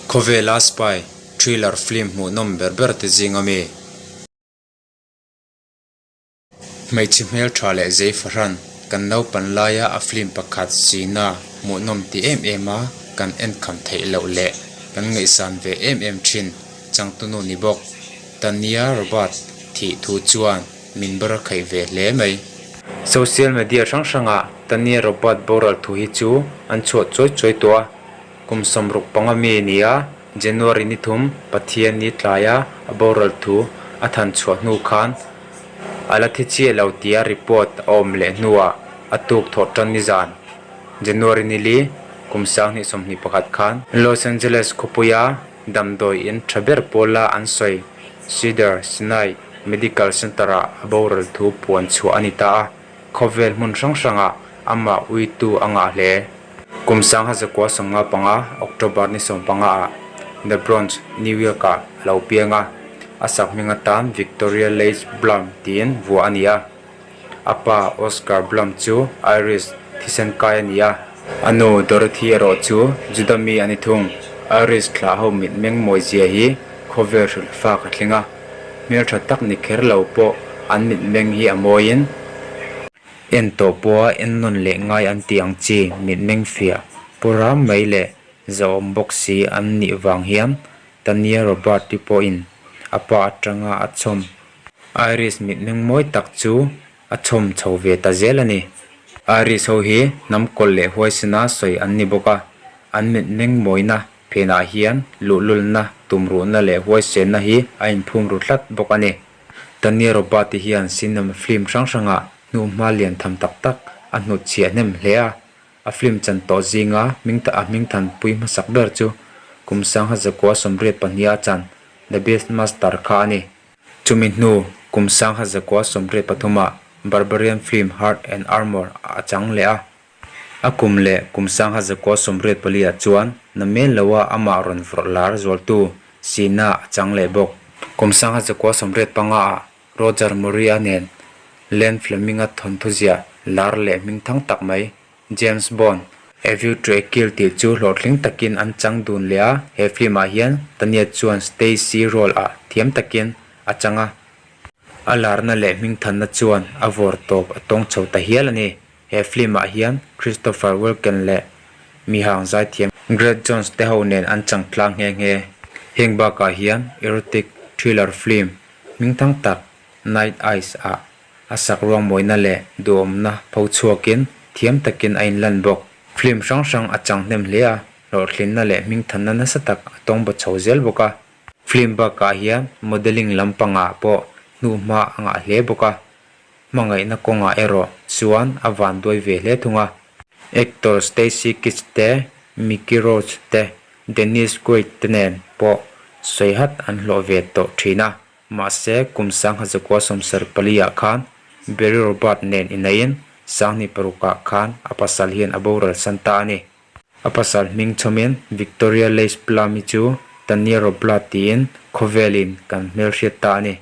Khawvela spy thriller film hmuhnawm ber ber te zinga mi. Hmeichhe hmeltha leh zei fahran kan naupan laia a film pakhat Sina hmuhnawm ti em em a kan enkham theih loh leh kan ngaihsan ve em em thin changtunu ni bawk Tania Robert thih thu chuan min bar a khaih ve hle mai. Social media hrang hrangah Tania Robert boral thu hi chu an chhuah chuai chuai tawh a. Kum 65 mi ni a, January ni thum Pathianni tlaia a boral thu a than chhuah hnu khan a la thi chiah lo tia report a awm leh hnuah a tuk thawh tan nizan, January ni li, kum 2021 khan Los Angeles khawpuia damdawi in tha ber pawla an sawi Cedars-Sinai Medical Center-ah a boral thu puan chhuah a ni ta a. Khawvel hmun hrang hrangah amah uitu a ngah hle. Kum 1995, October ni 15 ah The Bronx, New York-ah a lo piang a, a sakhming atan Victoria Leigh Blum tiin vuah a ni a. A pa Oscar Blum chu Irish thisen kai a ni a. A nu Dorothy erawh chu Juda mi a ni thung. Irish thlah ho mitmeng mawizia hi khawvel hrilh fak a tling a. Hmeltha tak ni kher lo pawh an mitmeng hi a mawiin en tawh pawha en nawn leh ngai an tih ang chi mitmeng fiah pawra mai leh zahawm bawk si an nih vang hian Tania Robert-i pawhin a pa atanga a chhawm Irish mitmeng mawi tak chu a chhawm chho ve ta zel a ni. Irish ho hi hnam kawlh leh huaisena sawi an ni bawk a, an mitmeng mawina Phenah hian luhlulna, tumruhna leh huaisenna hi a inphum ru tlat bawk a ni. Tania Robert-i hian cinema film hrang hrangah hnuhma lian tham tak tak a hnutchhiah hnem hle a. A film chan tawh zinga a hmingthanpui hmasak ber chu kum 1982 a chan The Beastmaster kha a ni. Chumi hnu kum 1983 ah Barbarian film Heart and Armour a chang leh a. A kum leh kum 1984 ah chuan na mel loa amah rawn vawrh lar zualtu Sina a chang leh bawk. Kum 1985 ah Roger Moore-a nen Len Fleming-a thawnthu ziah lar leh hmingthang tak mai James Bond, A View to a Kill tih chu hlawhtling takin an chang dun leh a, he film ah hian Tania chuan Stacy role ah thiam takin a chang a. A larna leh hmingthanna chuan a vawr tawp a tawng chho ta hial a ni. He film ah hian Christopher Walken leh mihang zaithiam Greg Jones te ho nen an chang tlang nghe nghe. Heng bakah hian erotic thriller film hmingthang tak Night Eyes ah a sak ruangmawina leh duhawmna pho chhuakin thiam takin a inlan bawk. Film hrang hrang a chang hnem hle a, hlawhtlinna leh hmingthanna nasa tak a tawng baw chho zel bawk a. Film bakah hian modelling lampangah pawh hnuhma a ngah hle bawk a. Hmangaihna kawngah erawh chuan a vanduai ve hle thung a. Actor Stacy Keach te, Mickey Rourke te, Dennis Quaid te nen pawh sawi hat an hlawh ve tawh thin a. Mahse, kum 1974 ah khan Barry Robert nen inaiin 2006 ah khan a pasal hian a boral san ta a ni. A pasal hming chhawmin Victoria Leigh Plum-i chu Tania Robla tiin khawvelin kan hmelhriat ta a ni.